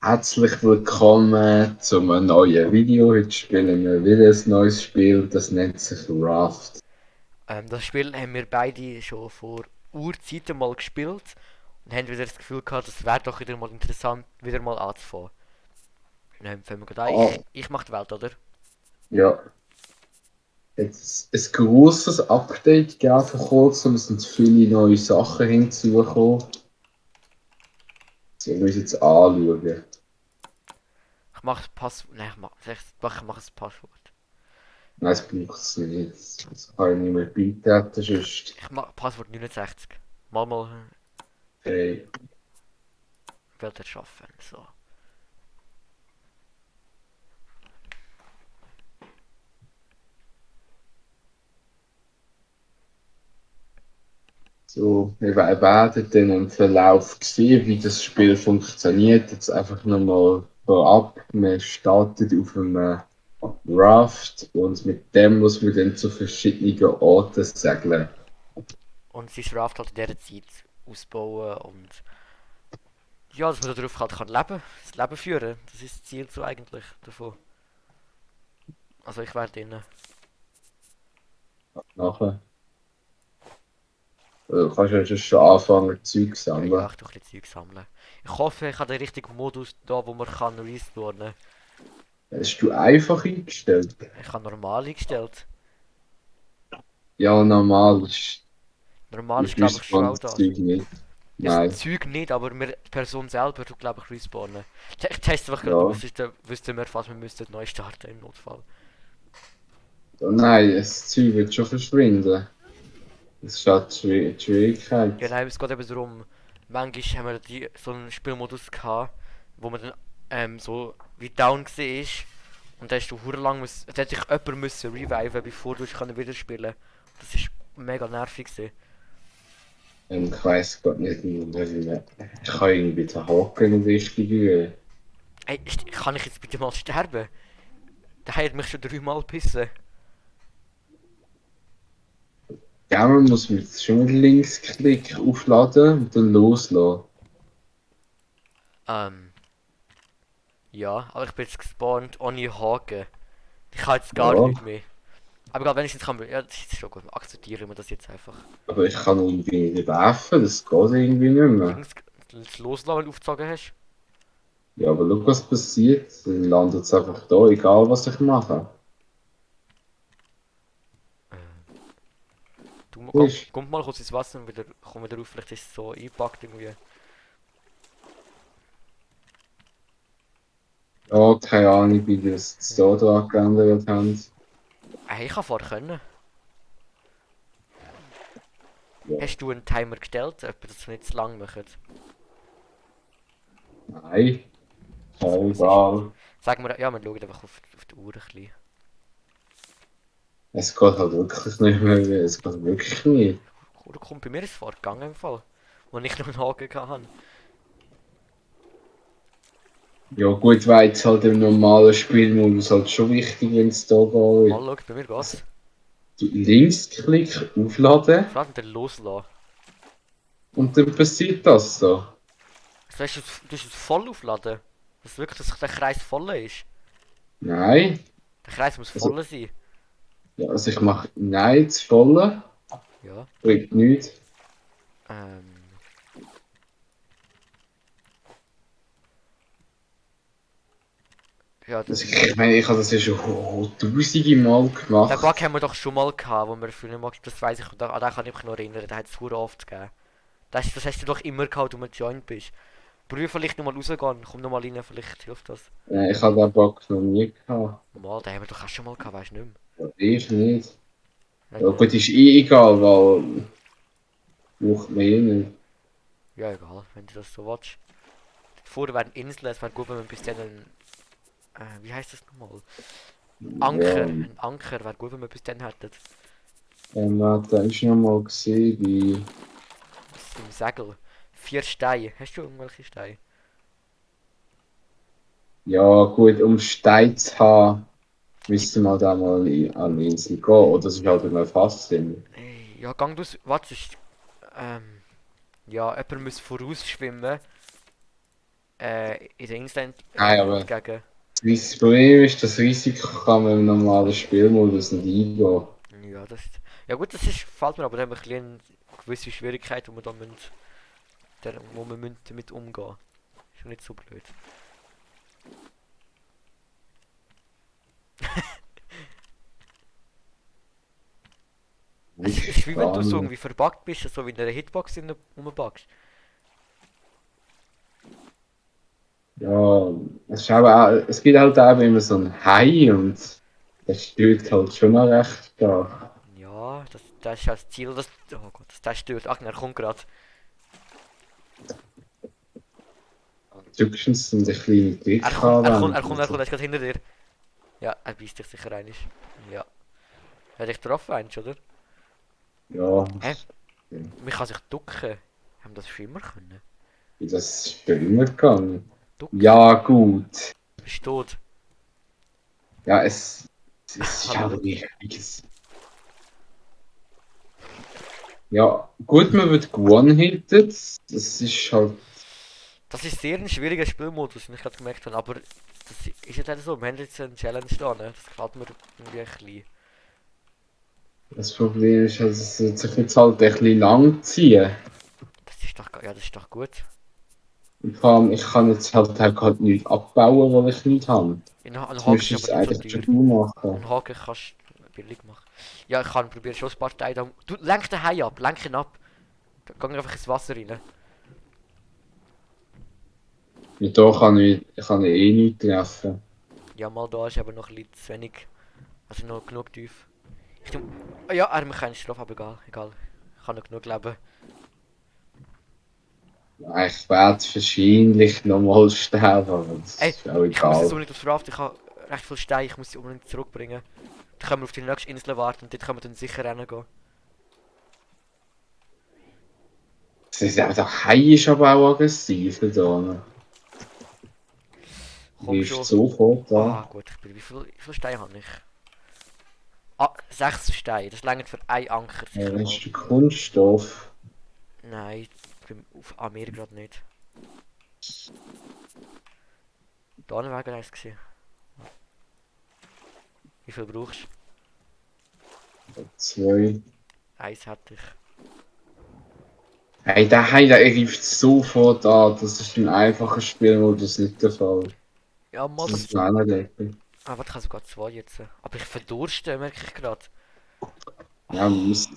Herzlich willkommen zu einem neuen Video. Heute spielen wir wieder ein neues Spiel, das nennt sich Raft. Das Spiel haben wir beide schon vor Urzeiten mal gespielt und haben wieder das Gefühl gehabt, es wäre doch wieder mal interessant, wieder mal anzufangen. Dann fangen wir gerade an. Ah, Ich mache die Welt, oder? ja, jetzt ein grosses Update gegeben vor kurzem. Es sind viele neue Sachen hinzugekommen. Die müssen wir jetzt anschauen. Ich mache das Passwort. Nein, ich mach das Passwort. Nein, das braucht es nicht. Das kann ich nicht mehr beitreten, sonst. Ich mache Passwort 69. Mal Okay. wird er schaffen. So. So, wir werden dann im Verlauf sehen, wie das Spiel funktioniert. Jetzt einfach nochmal vorab. Man startet auf einem Raft und mit dem muss man dann zu verschiedenen Orten segeln. Und sein Raft halt in dieser Zeit ausbauen und ja, dass man darauf halt kann leben, das Leben führen. Das ist das Ziel so eigentlich davon. Also ich werde drinnen. Nachher kannst du ja schon anfangen, Zeug Ja, sammeln. ich tue ein bisschen Zeug sammeln. Ich hoffe, ich habe den richtigen Modus da, wo man kann respawnen. Hast du einfach eingestellt? Ich habe normal eingestellt. Ja, normal ist, Normal ist ist glaube ich schon auch respawn das. Zeug nicht. Ja, das Nein. Zeug nicht, aber die Person selber tut glaube ich respawnen. Ich teste einfach gerade Ja. aus, dann wüssten wir fast, wir müssten neu starten im Notfall. Ja, nein, das Zeug wird schon verschwinden. Das ist halt die Ja, Schwierigkeit. nein, es geht eben darum, manchmal haben wir so einen Spielmodus gehabt, wo man dann so wie down war. Und da hast du hure lang da hätte dich jemand müssen reviven, bevor du wieder spielen. Das ist mega nervig gewesen. Ich weiss Gott nicht, ich kann irgendwie den Haken nicht richtig rühren. Ey, kann ich jetzt bitte mal sterben? Der hat mich schon dreimal gebissen. Ja, man muss mit schon mit Linksklick aufladen und dann loslassen. Ähm, ja, aber ich bin jetzt gespawnt ohne Haken. Ich kann jetzt gar Ja, nichts mehr. Aber egal, wenn ich jetzt kann, ja, das ist schon gut. Akzeptieren wir das jetzt einfach. aber ich kann irgendwie nicht werfen, das geht irgendwie nicht mehr. Links das Loslassen, wenn du aufgezogen hast. Ja, aber schau, was passiert. Dann landet es einfach da, egal was ich mache. Du, Ist, komm mal kurz ins Wasser und komm wieder auf. Vielleicht ist es so eingepackt irgendwie. ja, keine Ahnung, wie die das jetzt da dran geändert haben. Hey, ich kann vorher können. Ja, Hast du einen Timer gestellt, ob das nicht zu lang macht? nein, Also, was ist. egal. Sagen wir, ja, wir schauen einfach auf die Uhr ein bisschen. Es geht halt wirklich nicht mehr, es geht wirklich nicht. Oder kommt bei mir ist es vorgegangen im Fall. Wo ich noch einen Haken hatte. Ja, gut, war jetzt halt im normalen Spielmodus halt schon wichtig, wenn es da Mal geht. schauen, bei mir Also, geht's. Linksklick aufladen Vor allem den loslassen. und dann passiert das so. Also, du hast es voll aufladen. Dass wirklich der Kreis voll ist. Nein, Der Kreis muss also, voll sein. ja, also ich mache Nein zu volle, Ja. bringt nichts. Ähm. Ja, Also ich meine, ich habe das ja schon tausende Mal den Bug gemacht. haben wir doch schon mal gehabt, wo wir früher mal, das weiß ich, an den kann ich mich noch erinnern, den hat es früher oft gegeben. Das hast du doch immer gehabt, wenn du gejoint bist. Probier vielleicht nochmal rausgehen, komm nochmal rein, vielleicht hilft das. Ich habe den Bug noch nie gehabt. Mal, den haben wir doch auch schon mal gehabt, weißt du nicht Ich nicht. mehr. Ja gut, ist eh egal, weil braucht man eh nicht. Ja, egal, wenn du das so willst. Vorher wären Inseln, es wäre gut, wenn wir bis dann wie heißt das nochmal? Ja, Ein Anker wäre gut, wenn wir bis dann hätten. warte, da ist noch mal gesehen, wie. Das im Segel. 4 Steine. Hast du irgendwelche Steine? Ja gut, um Stein zu haben, Die, müsste man da mal an die Insel gehen. Oder es ist halt immer fast drin. ja, gang du, was ist, ja, jemand muss vorausschwimmen. in der Instant Nein, aber entgegen. das Problem ist, das Risiko kann man im normalen Spielmodus nicht eingehen. Ja, das. Ja gut, das ist, fällt mir aber dann ein bisschen eine gewisse Schwierigkeit, wo wir da müssen, wo wir müssen damit umgehen. Ist ja nicht so blöd. Es ist wie wenn du so Spannend. irgendwie verbuggt bist, so wie in einer Hitbox rumbuggst. Ja, es ist aber auch, es gibt halt auch immer so ein Hai und das stört halt schon noch recht stark. Ja, das ist ja das Ziel, das. Oh Gott, das stört. Ach, er kommt gerade. Höchstens ein kleiner Er Trick kommt, er kommt, er anwenden. kommt, er kommt, er ist gerade hinter dir. Ja, er beißt dich sicher einig. Ja. Er hat dich getroffen, eins, oder? Ja, Hä? Man kann sich ducken. Haben das schon immer können? das ist schon immer gegangen. Ducken? Ja, gut. Bist du tot? Ja, es ist Hallo? auch wichtig. Ja, gut, man wird one-hitted. Das ist halt Das ist sehr ein schwieriger Spielmodus, wie ich gerade gemerkt habe, aber das ist jetzt halt so. Wir haben jetzt eine Challenge da, ne? Das gefällt mir irgendwie ein bisschen. das Problem, ist, also, es wird sich jetzt halt ein bisschen lang ziehen. Das ist doch, ja, das ist doch gut. Und vor allem, ich kann jetzt halt auch gerade nichts abbauen, weil ich nichts habe. Ein Jetzt Haken müsste ist ich aber es nicht so eigentlich teuer. schon du machen. Ein Haken kannst du billig machen. Ja, ich kann probieren, schon ein paar Teile da. Du, lenk den Hai ab, lenk ihn ab. Geh einfach ins Wasser rein. Und da kann ich eh nichts treffen. Ja, mal da ist aber noch ein bisschen zu wenig. Also noch genug tief. Ich nehm, ja, er hat keinen Straf, aber egal, egal. Ich kann noch genug leben. Ja, ich werde wahrscheinlich nochmal sterben, aber das Ey, ist auch ich muss jetzt egal. unbedingt aufs Raft, ich habe recht viel Steine, ich muss sie unbedingt zurückbringen. Dann können wir auf die nächste Insel warten und dort können wir dann sicher reingehen. Der Hai ist aber auch aggressiv da. Ne? Komm Wirft schon. sofort Ah, an. gut, wie viel Steine habe ich? Ah, 6 Steine, das reicht für einen Anker Ja, sicher das mal. ist der Kunststoff. Nein, auf Amir gerade nicht. Da wäre eins gewesen. Wie viel brauchst du? Zwei. Eins hätte ich. Hey, der Hai, der greift sofort an. Das ist im einfachen Spielmodus nicht der Fall. Ja, mal Das das. ist auch nicht lecker. Ah, warte, ich habe sogar zwei jetzt. Aber ich verdurste, merke ich gerade. Ja, man muss.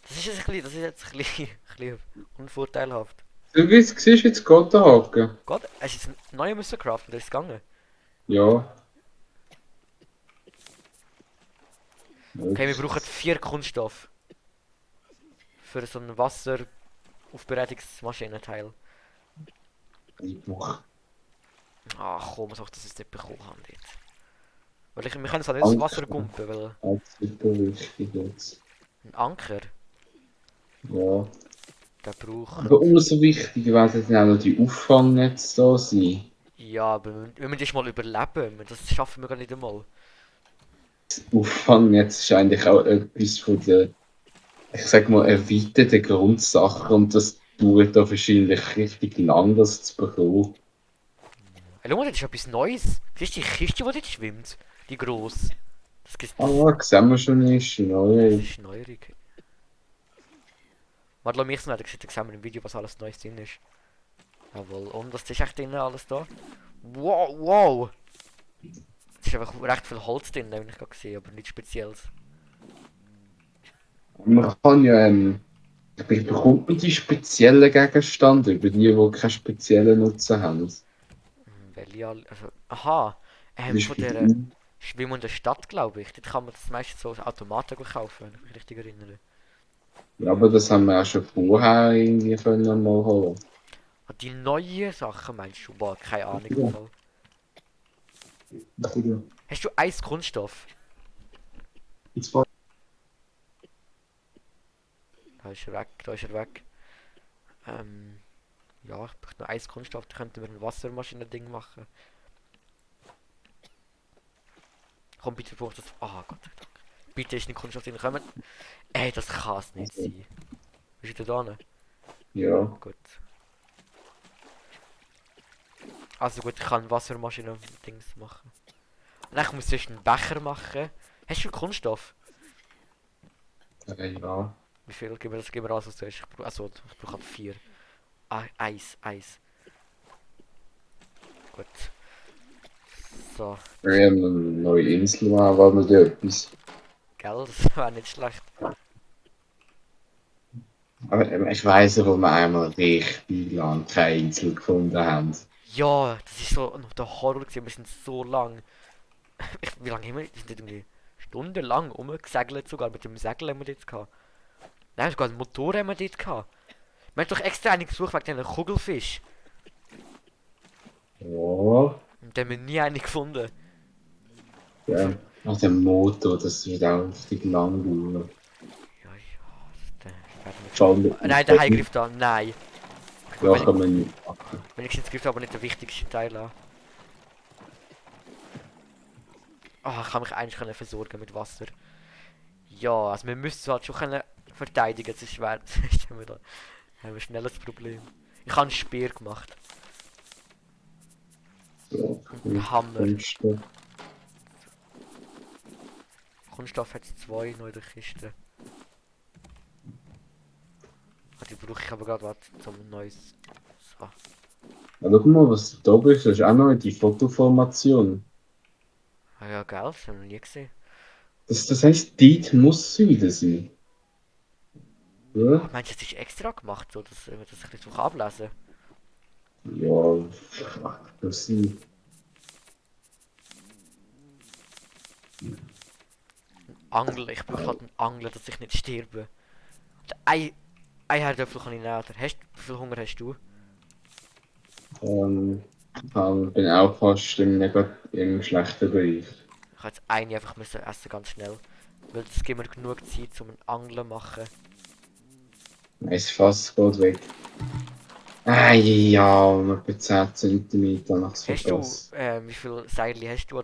Das ist jetzt ein bisschen, das ist jetzt ein bisschen, ein bisschen unvorteilhaft. Du siehst jetzt Gott haken. Gott, hast du jetzt einen neuen müssen craften, der ist gegangen. Ja. Okay, wir brauchen 4 Kunststoff für so ein Wasseraufbereitungsmaschinenteil. Ich brauche Ach komm, soll ich das jetzt nicht bekommen haben jetzt. Weil wir können es halt nicht ins Angst. Wasser gumpen, weil Das ist super wichtig jetzt. ein Anker, Ja. der braucht... Aber umso wichtiger werden dann auch noch die Auffangnetze da sein. Ja, aber wir müssen das mal überleben, das schaffen wir gar nicht einmal. Auffangnetz ist eigentlich auch etwas von der, ich sag mal, erweiterten Grundsachen und das dauert da wahrscheinlich richtig lang, das zu bekommen. Hey, schau mal, das ist etwas Neues. Siehst du die Kiste, die dort schwimmt? Die gross. Ah, sehen wir schon ist Das neu. ist neuerig. Warte, lass mich sehen, dann sehen wir im Video, was alles Neues drin ist. Jawohl, und was ist echt drin alles da? Wow, wow! Es ist einfach recht viel Holz drin, habe ich gerade gesehen, aber nichts Spezielles. Man kann ja, wie bekommt man die speziellen Gegenstände über die keinen speziellen Nutzen haben? Welche alle, also, aha! Zum Von Beispiel der schwimmenden Stadt, glaube ich. Dort kann man das meistens so als Automaten kaufen, wenn ich mich richtig erinnere. ja, aber das haben wir auch schon vorher irgendwie können mal holen. Ah, die neuen Sachen meinst du? Boah, keine Ahnung im Ja. Fall. Hast du Eis Kunststoff? Da ist er weg, da ist er weg. Ja, ich brauche noch Eis Kunststoff, da könnten wir ein Wassermaschinen-Ding machen. Komm bitte, braucht das. Ah, Gott sei Dank. Bitte ist nicht Kunststoff drin. Kommen. Ey, das kann es nicht Also, sein. Bist du da? Ne? ja. Gut. Also gut, ich kann Wassermaschine und Dings machen. Und ich muss zuerst einen Becher machen. Hast du Kunststoff? Ja. Wie viel? Gib mir alles, was du hast. Also, ich brauche halt 4. Ah, Eis. Gut. So, Wir haben eine neue Insel machen, war nicht etwas. gell? Das war nicht schlecht. Aber ich weiss ja, wo wir einmal richtig lang keine Insel gefunden haben. Ja, das ist so noch der Horror gewesen. Wir sind so lang. Wie lange haben wir? Wir sind irgendwie stundenlang rumgesegelt sogar. Mit dem Segel haben wir dort gehabt. Nein, sogar einen Motor haben wir dort gehabt. Wir haben doch extra einen gesucht wegen diesen Kugelfisch. Ja. Und den haben wir nie einen gefunden. Ja. Nach dem Motor, das wird auch richtig lang dauern. Ja, den werden wir Vor schon. allem Nein, der Haigriff da, nein. ja, Wenn, kann man nicht machen. wenigstens griff aber nicht den wichtigsten Teil an. Ah, ich kann mich eigentlich können versorgen mit Wasser. Ja, also wir müssen halt schon können verteidigen, es ist schwer. Sonst haben wir schnell ein Problem. Ich habe einen Speer gemacht. So, Und einen Hammer. Kunststoff. Kunststoff hat es 2 noch in der Kiste. Ah, die brauche ich aber gerade was zum neues. So. Ja, schau mal, was da oben ist. Das ist auch noch die Fotoformation. Ah ja, geil, das haben wir noch nie gesehen. Das heisst, dort muss es wieder sein. Ah, Ja? meinst du, das ist extra gemacht, so dass ich das so ablesen Ja, das sein. kann? Angler, ich brauche halt einen Angler, dass ich nicht sterbe. Und ein Herdöpfel kann ich nehmen. Wie viel Hunger hast du? Bin auch fast im schlechten Bereich. Ich habe jetzt eine einfach müssen essen, ganz schnell. Weil das gibt mir genug Zeit, um einen Angler machen. Mein Fass geht weg. Ja, um etwa 10 cm nach Hast du, Verpass. wie viel Seile hast du